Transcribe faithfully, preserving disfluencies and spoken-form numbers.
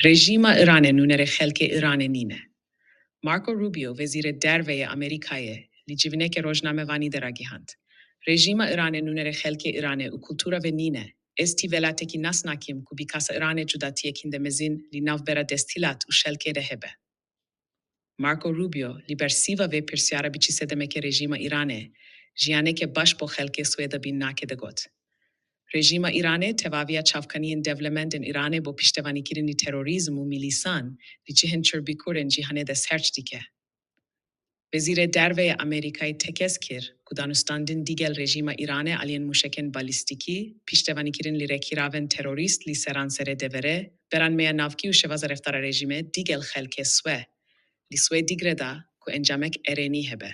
Rejîma Îranê nûnerê xelkê Îranê nîne. Marco Rubio, Wezîrê Derve yê Amerîkayê, li civîneke rojnamevanî de ragihand, Rejîma Îranê nûnerê xelkê Îranê û kultura ve nîne. Ez ti welatekî nas nakim ku bi kasa Îranê cudatiyekî hinde mezin li navbera desthilat û xelkê de hebe. Marco Rubio li bersîva vê pirsyara bi çi sedemeke rejîma Îranê jiyaneke baş bo xelkê Swêda bin nake de got, Rejîma Îranê tevaviya çavkaniyên dewlemendên Îranê bo piştevanîkirinî terorîzm û milîsan li cihên çirbikur ên cîhanê de serç dike. Wezîrê Derve yê Amerîkayê tekez kir ku danûstandin digel rejîma Îranê aliyên mûşekên balîstîkî, piştevanîkirin li rêkîravên terorîst li seranserê devere, beranmeya navkî û şêwaza reftara rejîmê digel xelkê Swe, li Swêd digre da ku encamek erênî hebe.